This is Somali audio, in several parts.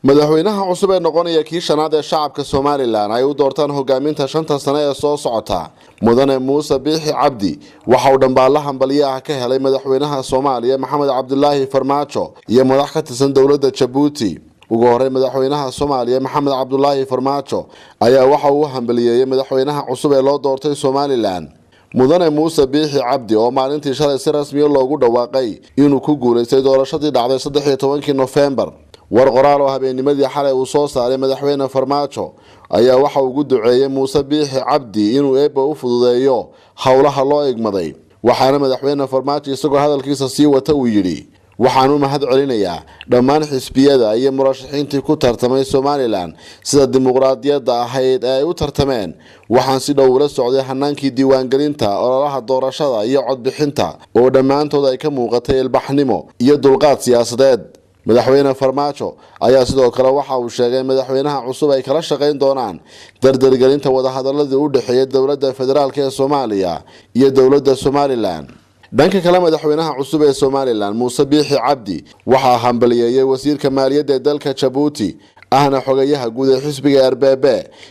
Madaxweynaha cusub ee noqonaya kii shanaad ee shacabka Somalilan ay u doortaan hogaaminta 5 sano ee soo socota, mudane Muuse Biixi Cabdi, waxa uu dhambaalla hambalyaha ka helay madaxweynaha Soomaaliya Maxamed Cabdilaahi Farmaajo iyo madax ka tirsan dowladda Jabuuti. Ugu horreyn, madaxweynaha Soomaaliya Maxamed Cabdulaahi Farmaajo ayaa waxa uu hambaliyeeyey madaxweynaha cusub ee loo doortay Somalilan, mudane Muuse Biixi Cabdi, oo maalintii shalay si rasmiya loogu dhawaaqay inuu ku guulaystay doorashadii dhacday 13-kii Nofembar. War qoraal oo habeennimadii xalay uu soo saaray madaxweyne Farmaajo ayaa waxa uu ugu duceeyey Muuse Biixi Cabdi inuu Eebba u fududeeyo howlaha loo igmaday. Waxaana madaxweyne Farmaajo isagoo hadalkiisa sii wata uu yidhi: "Waxaan u mahad celinayaa dhammaan xisbiyada iyo murashaxiintii ku tartamay Somalilan sida dimuqraadiyadda ahayd ee ay u tartameen. Waxaan si dhow ula socday hanaankii diiwaangelinta, ololaha doorashada iyo codbixinta oo dhammaantood ay ka muuqatay ilbaxnimo iyo dulqaad siyaasadeed." Madaxweyne Farmaajo ayaa sidoo kale waxa uu sheegay madaxweynaha cusub ay kala shaqayn doonaan dardargelinta wadahadaladii u dhexeeya dowladda federaalk ee Soomaaliya iyo dowladda Somalilan. Dhanka kale, madaxweynaha cusub ee Somalilan Muuse Biixi Cabdi waxaa hambaliyeeyey wasiirka maaliyadda ee dalka Jabuuti, ahna xogayaha guud ee xisbiga RBB,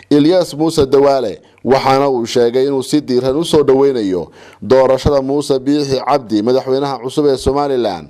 Ilyas Muuse Dawaale, waxaana uu sheegay inuu si diiran usoo dhoweynayo doorashada Muuse Biixi Cabdi, madaxweynaha cusub ee Somalilan.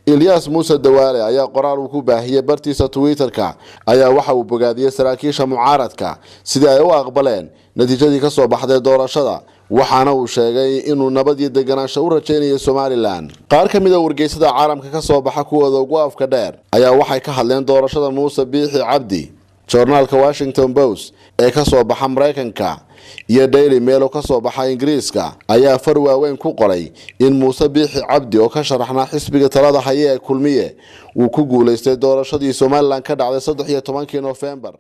Ilyas Muuse Dawaale ayaa qoraal uu ku baahiyey bartiisa Twitter-ka ayaa waxa uu bogaadiyey saraakiisha mucaaradka sidii ay u aqbaleen natiijadii kasoo baxday doorashada, waxaana uu sheegay inuu nabad iyo deganaansho u rajaynayo Somalilan. Qaar ka mid a wargeysada caalamka ka soo baxa kuwooda ugu afka dheer ayaa waxay ka hadleen doorashada Muuse Biixi Cabdi. Joornaalka Washington Post ee ka soo baxa Maraykanka iyo Daily Mail oo ka soo baxa Ingiriiska ayaa far waaweyn ku qoray in Muuse Biixi Cabdi oo ka sharaxnaa xisbiga talada haya ee Kulmiye uu ku guulaystay doorashadii Somalilan ka dhacday 13-kii Nofembar.